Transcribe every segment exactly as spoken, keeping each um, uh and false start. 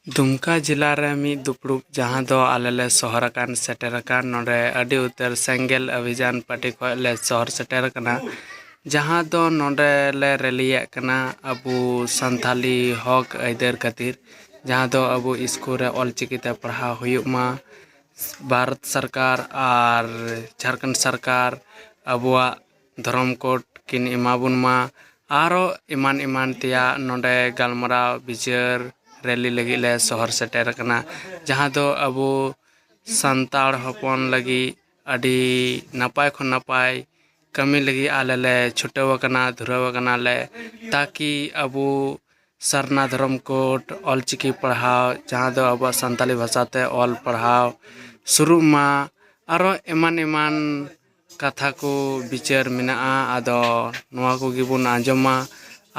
ᱫᱩᱢᱠᱟ ᱡᱮᱞᱟ ᱨᱮ ᱢᱤᱫ ᱫᱩᱯᱲᱩᱵ, ᱡᱟᱦᱟᱸ ᱫᱚ ᱟᱞᱮ ᱞᱮ ᱥᱚᱦᱚᱨ ᱟᱠᱟᱱ, ᱥᱮᱴᱮᱨ ᱟᱠᱟᱱ, ᱱᱚᱰᱮ ᱟᱹᱰᱤ ᱩᱛᱟᱹᱨ ᱥᱮᱸᱜᱮᱞ ᱚᱵᱷᱤᱡᱟᱱ ᱯᱟᱨᱴᱤ ᱠᱷᱚᱱ ᱞᱮ ᱥᱚᱦᱚᱨ ᱥᱮᱴᱮᱨ ᱟᱠᱟᱱᱟ, ᱡᱟᱦᱟᱸ ᱫᱚ ᱱᱚᱰᱮ ᱞᱮ ᱨᱮᱞᱤᱭᱮᱫ ᱠᱟᱱᱟ ᱟᱵᱚ ᱥᱟᱱᱛᱷᱟᱞᱤ ᱦᱚᱠ ᱟᱹᱭᱫᱟᱹᱨ ᱠᱷᱟᱹᱛᱤᱨ, ᱡᱟᱦᱟᱸ ᱫᱚ ᱟᱵᱚ ᱥᱠᱩᱞ ᱨᱮ ᱚᱞᱪᱤᱠᱤ ᱛᱮ ᱯᱟᱲᱦᱟᱣ ᱦᱩᱭᱩᱜ ᱢᱟ, ᱵᱷᱟᱨᱚᱛ ᱥᱚᱨᱠᱟᱨ ᱟᱨ ᱡᱷᱟᱲᱠᱷᱚᱸᱰ ᱥᱚᱨᱠᱟᱨ ᱟᱵᱚᱣᱟᱜ ᱫᱷᱚᱨᱚᱢ ᱠᱳᱰ ᱠᱤᱱ ᱮᱢᱟ ᱵᱚᱱ ᱢᱟ, ᱟᱨᱚ ᱮᱢᱟᱱ ᱮᱢᱟᱱ ᱛᱮᱭᱟᱜ ᱱᱚᱰᱮ ᱜᱟᱞᱢᱟᱨᱟᱣ ᱵᱤᱪᱟᱹᱨ ᱨᱮᱞᱤ ᱞᱟᱹᱜᱤᱫ ᱞᱮ ᱥᱚᱦᱚᱨ ᱥᱮᱴᱮᱨ ᱟᱠᱟᱱᱟ, ᱡᱟᱦᱟᱸ ᱫᱚ ᱟᱵᱚ ᱥᱟᱱᱛᱟᱲ ᱦᱚᱯᱚᱱ ᱞᱟᱹᱜᱤᱫ ᱟᱹᱰᱤ ᱱᱟᱯᱟᱭ ᱠᱷᱚᱱ ᱱᱟᱯᱟᱭ ᱠᱟᱹᱢᱤ ᱞᱟᱹᱜᱤᱫ ᱟᱞᱮ ᱞᱮ ᱪᱷᱩᱴᱟᱹᱣ ᱟᱠᱟᱱᱟ, ᱫᱷᱩᱨᱟᱹᱣ ᱟᱠᱟᱱᱟ ᱞᱮ, ᱛᱟᱠᱤ ᱟᱵᱚ ᱥᱟᱨᱱᱟ ᱫᱷᱚᱨᱚᱢ ᱠᱳᱰ, ᱚᱞᱪᱤᱠᱤ ᱯᱟᱲᱦᱟᱣ, ᱡᱟᱦᱟᱸ ᱫᱚ ᱟᱵᱚᱣᱟᱜ ᱥᱟᱱᱛᱟᱞᱤ ᱵᱷᱟᱥᱟᱛᱮ ᱚᱞ ᱯᱟᱲᱦᱟᱣ ᱥᱩᱨᱩᱜ ᱢᱟ, ᱟᱨᱚ ᱮᱢᱟᱱ ᱮᱢᱟᱱ ᱠᱟᱛᱷᱟ ᱠᱚ ᱵᱤᱪᱟᱹᱨ ᱢᱮᱱᱟᱜᱼᱟ᱾ ᱟᱫᱚ ᱱᱚᱣᱟ ᱠᱚᱜᱮ ᱵᱚᱱ ᱟᱸᱡᱚᱢᱟ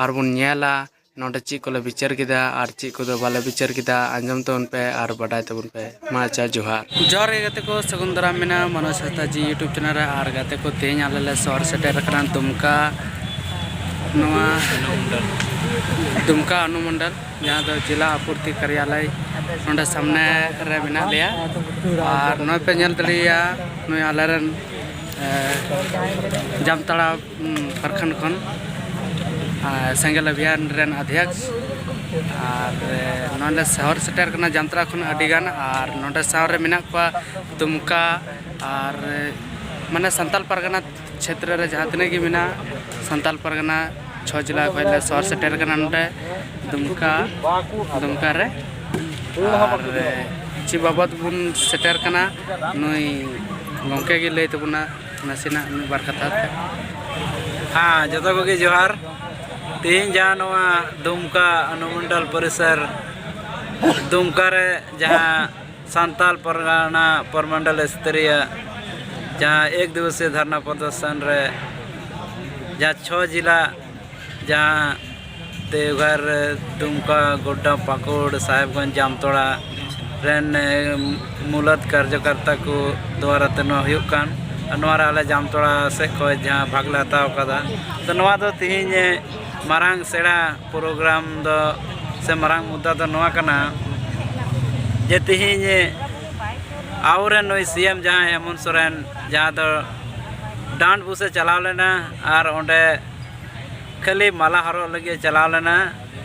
ᱟᱨ ᱵᱚᱱ ᱧᱮᱞᱟ, ᱱᱚᱰᱮ ᱪᱮᱫ ᱠᱚᱞᱮ ᱵᱤᱪᱟᱹᱨ ᱠᱮᱫᱟ ᱟᱨ ᱪᱮᱫ ᱠᱚᱫᱚ ᱵᱟᱞᱮ ᱵᱤᱪᱟᱹᱨ ᱠᱮᱫᱟ᱾ ᱟᱸᱡᱚᱢ ᱛᱟᱵᱚᱱ ᱯᱮ ᱟᱨ ᱵᱟᱰᱟᱭ ᱛᱟᱵᱚᱱ ᱯᱮ᱾ ᱢᱟ, ᱟᱪᱪᱷᱟ, ᱡᱚᱦᱟᱨ᱾ ᱡᱚᱦᱟᱨ ᱜᱮ ᱜᱟᱛᱮ ᱠᱚ, ᱥᱟᱹᱜᱩᱱ ᱫᱟᱨᱟᱢ ᱢᱮᱱᱟᱜᱼᱟ ᱢᱟᱱᱚᱥ ᱦᱟᱸᱥᱫᱟ ᱡᱤ YouTube ᱪᱮᱱᱮᱞ ᱨᱮ᱾ ᱟᱨ ᱜᱟᱛᱮ ᱠᱚ, ᱛᱮᱦᱮᱧ ᱟᱞᱮ ᱞᱮ ᱥᱚᱦᱚᱨ ᱥᱮᱴᱮᱨ ᱟᱠᱟᱱᱟ ᱫᱩᱢᱠᱟ, ᱱᱚᱣᱟ ᱫᱩᱢᱠᱟ ᱚᱱᱩᱢᱚᱱᱰᱚᱞ, ᱡᱟᱦᱟᱸ ᱫᱚ ᱡᱮᱞᱟ ᱟᱯᱩᱨᱛᱤ ᱠᱟᱨᱭᱟᱞᱚᱭ, ᱱᱚᱰᱮ ᱥᱟᱢᱱᱮ ᱨᱮ ᱢᱮᱱᱟᱜ ᱞᱮᱭᱟ᱾ ᱟᱨ ᱱᱚᱜᱼᱚᱭ ᱯᱮ ᱧᱮᱞ ᱫᱟᱲᱮᱭᱟᱭᱟ, ᱱᱩᱭ ᱟᱞᱮᱨᱮᱱ, ᱮ, ᱡᱟᱢᱛᱟᱲᱟ, ᱩᱢ, ᱯᱨᱚᱠᱷᱚᱸᱰ ᱠᱷᱚᱱ, ᱟᱨ ᱥᱮᱸᱜᱮᱞ ᱚᱵᱷᱤᱭᱟᱱ ᱨᱮᱱ ᱚᱫᱷᱭᱚᱠᱥ᱾ ᱟᱨ, ᱮ, ᱱᱚᱰᱮ ᱥᱚᱦᱚᱨ ᱥᱮᱴᱮᱨ ᱠᱟᱱᱟ ᱡᱟᱢᱛᱟᱲᱟ ᱠᱷᱚᱱ ᱟᱹᱰᱤ ᱜᱟᱱ, ᱟᱨ ᱱᱚᱰᱮ ᱥᱟᱶ ᱨᱮ ᱢᱮᱱᱟᱜ ᱠᱚᱣᱟ ᱫᱩᱢᱠᱟ, ᱟᱨ, ᱮ, ᱢᱟᱱᱮ ᱥᱟᱱᱛᱟᱞ ᱯᱟᱨᱜᱟᱱᱟ ᱪᱷᱮᱛᱨᱚ ᱨᱮ ᱡᱟᱦᱟᱸ ᱛᱤᱱᱟᱹᱜ ᱜᱮ ᱢᱮᱱᱟᱜ ᱥᱟᱱᱛᱟᱞ ᱯᱟᱨᱜᱟᱱᱟ, ᱪᱷᱚ ᱡᱮᱞᱟ ᱠᱷᱚᱱ ᱞᱮ ᱥᱚᱦᱚᱨ ᱥᱮᱴᱮᱨ ᱠᱟᱱᱟ ᱱᱚᱰᱮ ᱫᱩᱢᱠᱟ, ᱫᱩᱢᱠᱟ ᱨᱮ᱾ ᱟᱨ ᱪᱮᱫ ᱵᱟᱵᱚᱫ ᱵᱚᱱ ᱥᱮᱴᱮᱨ ᱠᱟᱱᱟ, ᱱᱩᱭ ᱜᱚᱢᱠᱮ ᱜᱮ ᱞᱟᱹᱭ ᱛᱟᱵᱚᱱᱟ ᱱᱟᱥᱮᱱᱟᱜ ᱢᱤᱫ ᱵᱟᱨ ᱠᱟᱛᱷᱟ᱾ ᱦᱮᱸ, ᱡᱚᱛᱚ ᱠᱚᱜᱮ ᱡᱚᱦᱟᱨ᱾ ᱛᱮᱦᱮᱧ ᱡᱟᱦᱟᱸ ᱱᱚᱣᱟ ᱫᱩᱢᱠᱟ ᱚᱱᱩᱢᱚᱱᱰᱚᱞ ᱯᱚᱨᱤᱥᱚᱨ ᱫᱩᱢᱠᱟ ᱨᱮ ᱡᱟᱦᱟᱸ ᱥᱟᱱᱛᱟᱞ ᱯᱟᱨᱜᱟᱱᱟ ᱯᱨᱚᱢᱚᱱᱰᱚᱞ ᱥᱛᱚᱨᱤᱭᱚ ᱡᱟᱦᱟᱸ ᱮᱠ ᱫᱤᱵᱚᱥᱤᱭ ᱫᱷᱟᱨᱱᱟ ᱯᱨᱚᱫᱚᱨᱥᱚᱱ ᱨᱮ ᱡᱟᱦᱟᱸ ᱪᱷᱚ ᱡᱮᱞᱟ, ᱡᱟᱦᱟᱸ ᱫᱮᱣᱜᱷᱚᱨ, ᱫᱩᱢᱠᱟ, ᱜᱳᱰᱰᱟ, ᱯᱟᱹᱠᱩᱲ, ᱥᱟᱦᱮᱵᱽᱜᱚᱸᱡᱽ, ᱡᱟᱢᱛᱚᱲᱟ ᱨᱮᱱ, ᱮ, ᱢᱩᱞᱚᱛ ᱠᱟᱨᱡᱚᱠᱚᱨᱛᱟ ᱠᱚ ᱫᱣᱟᱨᱟ ᱛᱮ ᱱᱚᱣᱟ ᱦᱩᱭᱩᱜ ᱠᱟᱱ, ᱟᱨ ᱱᱚᱣᱟ ᱨᱮ ᱟᱞᱮ ᱡᱟᱢᱛᱚᱲᱟ ᱥᱮᱫ ᱠᱷᱚᱱ ᱡᱟᱦᱟᱸ ᱵᱷᱟᱜᱽ ᱞᱮ ᱦᱟᱛᱟᱣ ᱟᱠᱟᱫᱟ᱾ ᱛᱚ, ᱱᱚᱣᱟ ᱫᱚ ᱛᱮᱦᱮᱧ, ᱮ, ᱢᱟᱨᱟᱝ ᱥᱮᱬᱟ ᱯᱨᱳᱜᱨᱟᱢ ᱫᱚ ᱥᱮ ᱢᱟᱨᱟᱝ ᱢᱩᱫᱽᱫᱟ ᱫᱚ ᱱᱚᱣᱟ ᱠᱟᱱᱟ ᱡᱮ ᱛᱮᱦᱮᱧ ᱟᱵᱚᱨᱮᱱ ᱱᱩᱭ ᱥᱤ ᱮᱢ ᱡᱟᱦᱟᱸᱭ ᱦᱮᱢᱚᱱᱛ ᱥᱚᱨᱮᱱ, ᱡᱟᱦᱟᱸ ᱫᱚ ᱰᱟᱸᱰ ᱵᱩᱥ ᱮ ᱪᱟᱞᱟᱣ ᱞᱮᱱᱟ ᱟᱨ ᱚᱸᱰᱮ ᱠᱷᱟᱹᱞᱤ ᱢᱟᱞᱟ ᱦᱚᱨᱚᱜ ᱞᱟᱹᱜᱤᱫ ᱮ ᱪᱟᱞᱟᱣ ᱞᱮᱱᱟ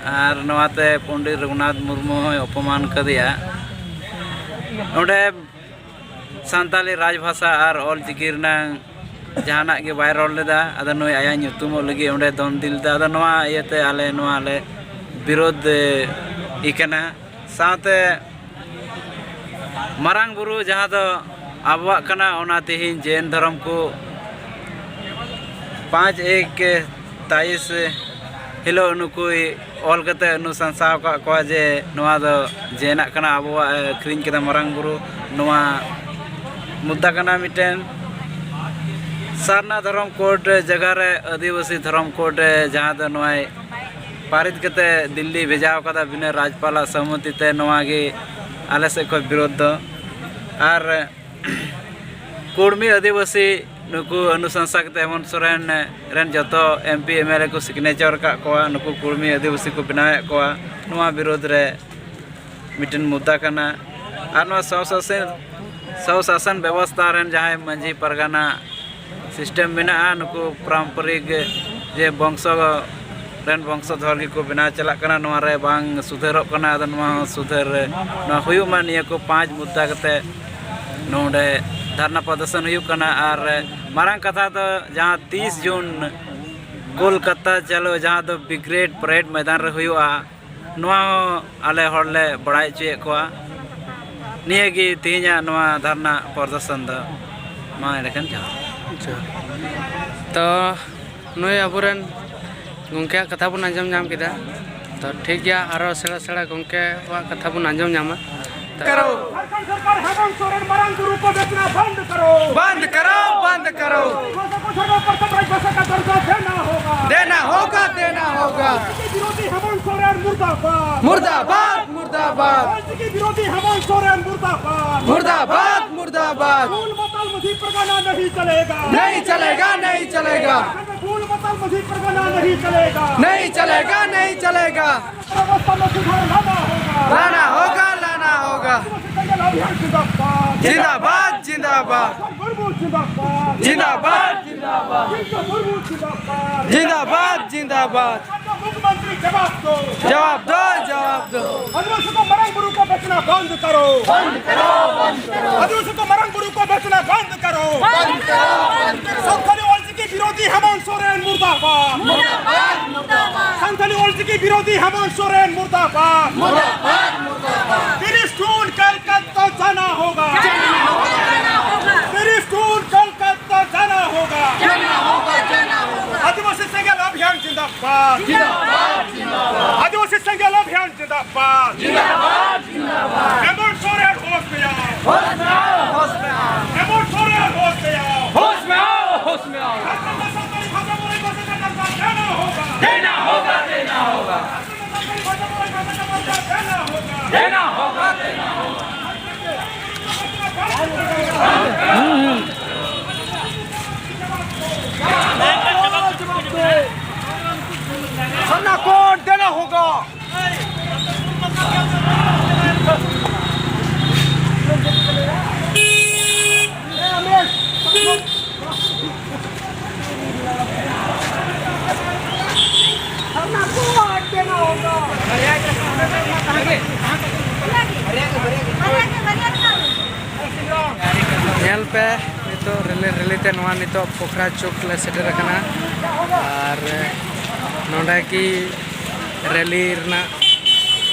ᱟᱨ ᱱᱚᱣᱟᱛᱮ ᱯᱚᱱᱰᱤᱛ ᱨᱚᱜᱷᱩᱱᱟᱛᱷ ᱢᱩᱨᱢᱩ ᱦᱚᱸᱭ ᱚᱯᱚᱢᱟᱱ ᱠᱟᱫᱮᱭᱟ᱾ ᱚᱸᱰᱮ ᱥᱟᱱᱛᱟᱞᱤ ᱨᱟᱡᱽ ᱵᱷᱟᱥᱟ ᱟᱨ ᱚᱞ ᱪᱤᱠᱤ ᱨᱮᱱᱟᱝ ᱡᱟᱦᱟᱱᱟᱜ ᱜᱮ ᱵᱟᱭ ᱨᱚᱲ ᱞᱮᱫᱟ᱾ ᱟᱫᱚ ᱱᱩᱭ ᱟᱭᱟᱜ ᱧᱩᱛᱩᱢᱚᱜ ᱞᱟᱹᱜᱤᱫ ᱚᱸᱰᱮ ᱫᱚᱱ ᱤᱫᱤ ᱞᱮᱫᱟ᱾ ᱟᱫᱚ ᱱᱚᱣᱟ ᱤᱭᱟᱹᱛᱮ ᱟᱞᱮ ᱱᱚᱣᱟ ᱞᱮ ᱵᱤᱨᱳᱫᱷ ᱮ ᱠᱟᱱᱟ᱾ ᱥᱟᱶᱛᱮ ᱢᱟᱨᱟᱝ ᱵᱩᱨᱩ ᱡᱟᱦᱟᱸ ᱫᱚ ᱟᱵᱚᱣᱟᱜ ᱠᱟᱱᱟ, ᱚᱱᱟ ᱛᱮᱦᱮᱧ ᱡᱮᱱ ᱫᱷᱚᱨᱚᱢ ᱠᱚ ᱯᱟᱸᱪ ᱮᱠ ᱛᱟᱭᱤᱥ ᱦᱤᱞᱳᱜ ᱱᱩᱠᱩᱭ ᱚᱞ ᱠᱟᱛᱮ ᱱᱩ ᱥᱟᱱᱥᱟᱣ ᱟᱠᱟᱫ ᱠᱚᱣᱟ ᱡᱮ ᱱᱚᱣᱟ ᱫᱚ ᱡᱮᱱᱟᱜ ᱠᱟᱱᱟ, ᱟᱵᱚᱣᱟᱜ ᱮ ᱟᱹᱠᱷᱨᱤᱧ ᱠᱮᱫᱟ ᱢᱟᱨᱟᱝ ᱵᱩᱨᱩ᱾ ᱱᱚᱣᱟ ᱢᱩᱫᱽᱫᱟ ᱠᱟᱱᱟ ᱢᱤᱫᱴᱮᱱ᱾ ᱥᱟᱨᱱᱟ ᱫᱷᱚᱨᱚᱢ ᱠᱳᱰ ᱡᱟᱭᱜᱟ ᱨᱮ ᱟᱹᱫᱤᱵᱟᱹᱥᱤ ᱫᱷᱚᱨᱚᱢ ᱠᱳᱰ ᱡᱟᱦᱟᱸ ᱫᱚ ᱱᱚᱣᱟᱭ ᱯᱟᱹᱨᱤᱛ ᱠᱟᱛᱮ ᱫᱤᱞᱞᱤ ᱵᱷᱮᱡᱟᱣ ᱠᱟᱫᱟ ᱵᱤᱱᱟᱹ ᱨᱟᱡᱽᱯᱟᱞᱟᱜ ᱥᱚᱦᱢᱚᱛᱤ ᱛᱮ᱾ ᱱᱚᱣᱟ ᱜᱮ ᱟᱞᱮ ᱥᱮᱫ ᱠᱷᱚᱱ ᱵᱤᱨᱳᱫᱷ ᱫᱚ᱾ ᱟᱨ ᱠᱩᱲᱢᱤ ᱟᱹᱫᱤᱵᱟᱹᱥᱤ ᱱᱩᱠᱩ ᱚᱱᱩᱥᱚᱝᱥᱟ ᱠᱟᱛᱮ ᱦᱮᱢᱚᱱᱛ ᱥᱚᱨᱮᱱ ᱨᱮᱱ ᱡᱚᱛᱚ M P M L A ᱠᱚ ᱥᱤᱜᱽᱱᱮᱪᱟᱨ ᱟᱠᱟᱫ ᱠᱚᱣᱟ, ᱱᱩᱠᱩ ᱠᱩᱲᱢᱤ ᱟᱹᱫᱤᱵᱟᱹᱥᱤ ᱠᱚ ᱵᱮᱱᱟᱣᱮᱫ ᱠᱚᱣᱟ᱾ ᱱᱚᱣᱟ ᱵᱤᱨᱳᱫᱷ ᱨᱮ ᱢᱤᱫᱴᱮᱱ ᱢᱩᱫᱽᱫᱟ ᱠᱟᱱᱟ᱾ ᱟᱨ ᱱᱚᱣᱟ ᱥᱚᱥᱟᱥᱚᱱ ᱥᱚᱥᱟᱥᱚᱱ ᱵᱮᱵᱚᱥᱛᱷᱟ ᱨᱮᱱ ᱡᱟᱦᱟᱸᱭ ᱢᱟᱹᱡᱷᱤ ᱯᱟᱨᱜᱟᱱᱟ ᱥᱤᱥᱴᱮᱢ ᱢᱮᱱᱟᱜᱼᱟ, ᱱᱩᱠᱩ ᱯᱟᱨᱟᱢᱯᱚᱨᱤᱠ ᱡᱮ ᱵᱚᱝᱥᱚ ᱨᱮᱱ ᱵᱚᱝᱥᱚᱫᱷᱚᱨ ᱜᱮᱠᱚ ᱵᱮᱱᱟᱣ ᱪᱟᱞᱟᱜ ᱠᱟᱱᱟ, ᱱᱚᱣᱟ ᱨᱮ ᱵᱟᱝ ᱥᱩᱫᱷᱟᱹᱨᱚᱜ ᱠᱟᱱᱟ᱾ ᱟᱫᱚ ᱱᱚᱣᱟ ᱦᱚᱸ ᱥᱩᱫᱷᱟᱹᱨ ᱱᱚᱣᱟ ᱦᱩᱭᱩᱜ ᱢᱟ, ᱱᱤᱭᱟᱹ ᱠᱚ ᱯᱟᱸᱪ ᱢᱩᱫᱽᱫᱟ ᱠᱟᱛᱮ ᱱᱚᱰᱮ ᱫᱷᱟᱨᱱᱟ ᱯᱨᱚᱫᱚᱨᱥᱚᱱ ᱦᱩᱭᱩᱜ ᱠᱟᱱᱟ᱾ ᱟᱨ ᱢᱟᱨᱟᱝ ᱠᱟᱛᱷᱟ ᱫᱚ ᱡᱟᱦᱟᱸ ᱛᱤᱥ ᱡᱩᱱ ᱠᱳᱞᱠᱟᱛᱟ ᱪᱟᱞᱳ, ᱡᱟᱦᱟᱸ ᱫᱚ ᱵᱤᱜᱽᱨᱮᱰ ᱯᱟᱨᱮᱰ ᱢᱚᱭᱫᱟᱱ ᱨᱮ ᱦᱩᱭᱩᱜᱼᱟ, ᱱᱚᱣᱟ ᱦᱚᱸ ᱟᱞᱮ ᱦᱚᱲᱞᱮ ᱵᱟᱲᱟᱭ ᱦᱚᱪᱚᱭᱮᱫ ᱠᱚᱣᱟ᱾ ᱱᱤᱭᱟᱹᱜᱮ ᱛᱮᱦᱮᱧᱟᱜ ᱱᱚᱣᱟ ᱫᱷᱟᱨᱱᱟ ᱯᱨᱚᱫᱚᱨᱥᱚᱱ ᱫᱚ᱾ ᱢᱟ ᱮᱸᱰᱮᱠᱷᱟᱱ ᱡᱚᱦᱟᱨ᱾ ᱟᱪᱪᱷᱟ, ᱛᱚ ᱱᱩᱭ ᱟᱵᱚᱨᱮᱱ ᱜᱚᱢᱠᱮᱭᱟᱜ ᱠᱟᱛᱷᱟ ᱵᱚᱱ ᱟᱸᱡᱚᱢ ᱧᱟᱢ ᱠᱮᱫᱟ᱾ ᱛᱚ ᱴᱷᱤᱠ ᱜᱮᱭᱟ, ᱟᱨᱚ ᱥᱮᱬᱟ ᱥᱮᱬᱟ ᱜᱚᱢᱠᱮᱣᱟᱜ ᱠᱟᱛᱷᱟ ᱵᱚᱱ ᱟᱸᱡᱚᱢ ᱧᱟᱢᱟ᱾ ᱛᱚ करो झारखंड सरकार हेमंत सोरेन मरांग गुरु को बेचना बंद करो। बंद करो, बंद करो। भाषा को सर्वप्रथम राजभाषा का दर्जा देना होगा। देना होगा, देना होगा। राजनीति विरोधी हेमंत सोरेन मुर्दाबाद। मुर्दाबाद, मुर्दाबाद। राजनीति विरोधी हेमंत सोरेन मुर्दाबाद। मुर्दाबाद, मुर्दाबाद। मूल मतल मझी परगना नहीं चलेगा। नहीं चलेगा, नहीं चलेगा। मूल मतल मझी परगना नहीं चलेगा। नहीं चलेगा, नहीं चलेगा। व्यवस्था में सुधार लाना होगा। लाना होगा, लाना होगा। मुर्मू जिंदाबाद। जिंदाबाद, जिंदाबाद। जिंदाबाद, जिंदाबाद। मुख्यमंत्री जवाब दो। जवाब दो, जवाब दो। आदिवासी को मरंग बुरु को बेचना बंद करो। बंद करो, बंद करो। आदिवासी को मरंग बुरु को बेचना बंद करो। बंद करो, बंद करो। संथाली ओलचिकी विरोधी हेमंत सोरेन मुर्दाबाद। मुर्दाबाद, मुर्दाबाद। संथाली ओलचिकी विरोधी हेमंत सोरेन मुर्दाबाद। मुर्दाबाद, मुर्दाबाद। तिरिश जून कलकत्ता जाना होगा। जाना होगा, जाना होगा। तिरिश जून कलकत्ता जाना होगा। जाना होगा, जाना होगा। आदिवासी सेंगेल अभियान जिंदाबाद। जिंदाबाद, जिंदाबाद। आदिवासी सेंगेल अभियान जिंदाबाद। जिंदाबाद, जिंदाबाद। हेमंत सोरेन होश में आओ। होश में आओ, होश में आओ। हेमंत सोरेन होश में आओ। होश में आओ, होश में आओ। देना होगा, देना होगा। देना होगा, देना होगा। धरना कोड देना होगा। ᱧᱮᱞ ᱯᱮ, ᱱᱤᱛᱚᱜ ᱨᱮᱞᱤ, ᱨᱮᱞᱤ ᱛᱮ ᱱᱚᱣᱟ ᱱᱤᱛᱚᱜ ᱯᱚᱠᱷᱨᱟ ᱪᱚᱠ ᱞᱮ ᱥᱮᱴᱮᱨ ᱟᱠᱟᱱᱟ᱾ ᱟᱨ ᱱᱚᱰᱮ ᱜᱮ ᱨᱮᱞᱤ ᱨᱮᱱᱟᱜ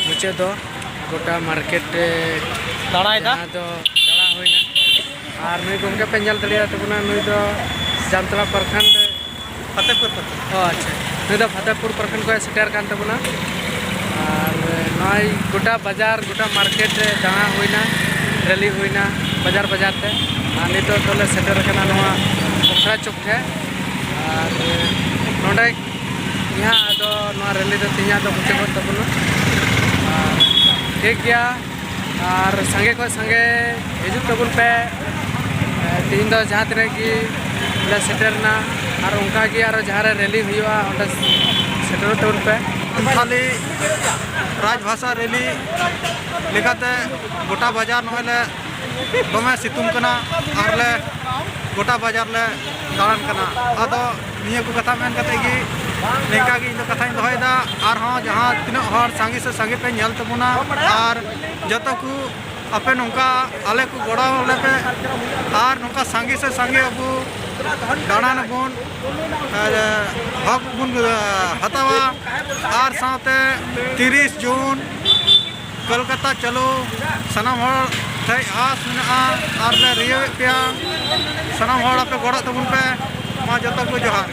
ᱢᱩᱪᱟᱹᱫ ᱫᱚ ᱜᱚᱴᱟ ᱢᱟᱨᱠᱮᱴ ᱨᱮ ᱫᱟᱬᱟᱭᱮᱫᱟ᱾ ᱡᱟᱦᱟᱸ ᱫᱚ ᱫᱟᱬᱟ ᱦᱩᱭᱱᱟ᱾ ᱟᱨ ᱱᱩᱭ ᱜᱚᱢᱠᱮ ᱯᱮ ᱧᱮᱞ ᱫᱟᱲᱮᱭᱟᱭ ᱛᱟᱵᱚᱱᱟ, ᱱᱩᱭ ᱫᱚ ᱡᱟᱢᱛᱟᱲᱟ ᱯᱨᱚᱠᱷᱚᱸᱰ, ᱯᱷᱟᱛᱮᱯᱩᱨ ᱯᱨᱚᱠᱷᱚᱸᱰ᱾ ᱚ, ᱟᱪᱪᱷᱟ, ᱱᱩᱭ ᱫᱚ ᱯᱷᱟᱛᱮᱯᱩᱨ ᱯᱨᱚᱠᱷᱚᱸᱰ ᱠᱷᱚᱱ ᱥᱮᱴᱮᱨ ᱠᱟᱱ ᱛᱟᱵᱚᱱᱟ᱾ ᱟᱨ ᱱᱚᱜᱼᱚᱭ ᱜᱚᱴᱟ ᱵᱟᱡᱟᱨ, ᱜᱚᱴᱟ ᱢᱟᱨᱠᱮᱴ ᱨᱮ ᱫᱟᱬᱟ ᱦᱩᱭᱱᱟ, ᱨᱮᱞᱤ ᱦᱩᱭᱱᱟ ᱵᱟᱡᱟᱨ ᱵᱟᱡᱟᱨ ᱛᱮ᱾ ᱟᱨ ᱱᱤᱛᱚᱜ ᱫᱚᱞᱮ ᱥᱮᱴᱮᱨ ᱟᱠᱟᱱᱟ ᱱᱚᱣᱟ ᱯᱚᱠᱷᱨᱟ ᱪᱚᱠ ᱴᱷᱮᱱ᱾ ᱟᱨ ᱱᱚᱰᱮ ᱜᱮ ᱦᱟᱸᱜ ᱟᱫᱚ ᱱᱚᱣᱟ ᱨᱮᱞᱤ ᱫᱚ ᱛᱮᱦᱮᱧᱟᱜ ᱫᱚ ᱢᱩᱪᱟᱹᱫᱚᱜ ᱛᱟᱵᱚᱱᱟ᱾ ᱟᱨ ᱴᱷᱤᱠ ᱜᱮᱭᱟ, ᱟᱨ ᱥᱟᱸᱜᱮ ᱠᱷᱚᱱ ᱥᱟᱸᱜᱮ ᱦᱤᱡᱩᱜ ᱛᱟᱵᱚᱱ ᱯᱮ᱾ ᱛᱮᱦᱮᱧ ᱫᱚ ᱡᱟᱦᱟᱸ ᱛᱤᱱᱟᱹᱜ ᱜᱮ ᱞᱮ ᱥᱮᱴᱮᱨ ᱮᱱᱟ, ᱟᱨ ᱚᱱᱠᱟ ᱜᱮ ᱟᱨᱚ ᱡᱟᱦᱟᱸ ᱨᱮ ᱨᱮᱞᱤ ᱦᱩᱭᱩᱜᱼᱟ, ᱚᱸᱰᱮ ᱥᱮᱴᱮᱨᱚᱜ ᱛᱟᱵᱚᱱ ᱯᱮ᱾ ᱥᱟᱱᱛᱷᱟᱞᱤ ᱨᱟᱡᱽᱵᱷᱟᱥᱟ ᱨᱮᱞᱤ ᱞᱮᱠᱟᱛᱮ ᱜᱚᱴᱟ ᱵᱟᱡᱟᱨ ᱱᱚᱜᱼᱚᱭ ᱞᱮ ᱫᱚᱢᱮ ᱥᱤᱛᱩᱝ ᱠᱟᱱᱟ ᱟᱨ ᱞᱮ ᱜᱚᱴᱟ ᱵᱟᱡᱟᱨ ᱞᱮ ᱫᱟᱬᱟᱱ ᱠᱟᱱᱟ᱾ ᱟᱫᱚ ᱱᱤᱭᱟᱹ ᱠᱚ ᱠᱟᱛᱷᱟ ᱢᱮᱱ ᱠᱟᱛᱮ ᱜᱮ ᱱᱤᱝᱠᱟ ᱜᱮ ᱤᱧ ᱫᱚ ᱠᱟᱛᱷᱟᱧ ᱫᱚᱦᱚᱭᱮᱫᱟ᱾ ᱟᱨᱦᱚᱸ ᱡᱟᱦᱟᱸ ᱛᱤᱱᱟᱹᱜ ᱦᱚᱲ ᱥᱟᱸᱜᱮ ᱥᱮ ᱥᱟᱸᱜᱮ ᱯᱮ ᱧᱮᱞ ᱛᱟᱵᱚᱱᱟ ᱟᱨ ᱡᱚᱛᱚ ᱠᱚ ᱟᱯᱮ ᱱᱚᱝᱠᱟ ᱟᱞᱮ ᱠᱚ ᱜᱚᱲᱚ ᱟᱞᱮ ᱯᱮ ᱟᱨ ᱱᱚᱝᱠᱟ ᱥᱟᱸᱜᱮ ᱥᱮ ᱥᱟᱸᱜᱮ ᱟᱵᱚ ᱫᱟᱬᱟᱱ ᱟᱵᱚᱱ ᱟᱨ ᱦᱚᱠ ᱵᱚᱱ ᱦᱟᱛᱟᱣᱟ᱾ ᱟᱨ ᱥᱟᱶᱛᱮ ᱛᱤᱨᱤᱥ ᱡᱩᱱ ᱠᱳᱞᱠᱟᱛᱟ ᱪᱟᱹᱞᱩ ᱥᱟᱱᱟᱢ ᱦᱚᱲ ᱴᱷᱮᱡ ᱟᱸᱥ ᱢᱮᱱᱟᱜᱼᱟ ᱟᱨ ᱞᱮ ᱨᱤᱭᱟᱹᱣᱮᱫ ᱯᱮᱭᱟ᱾ ᱥᱟᱱᱟᱢ ᱦᱚᱲ ᱟᱯᱮ ᱜᱚᱲᱚᱜ ᱛᱟᱵᱚᱱ ᱯᱮ᱾ ᱢᱟ ᱡᱚᱛᱚ ᱠᱚ ᱡᱚᱦᱟᱨ᱾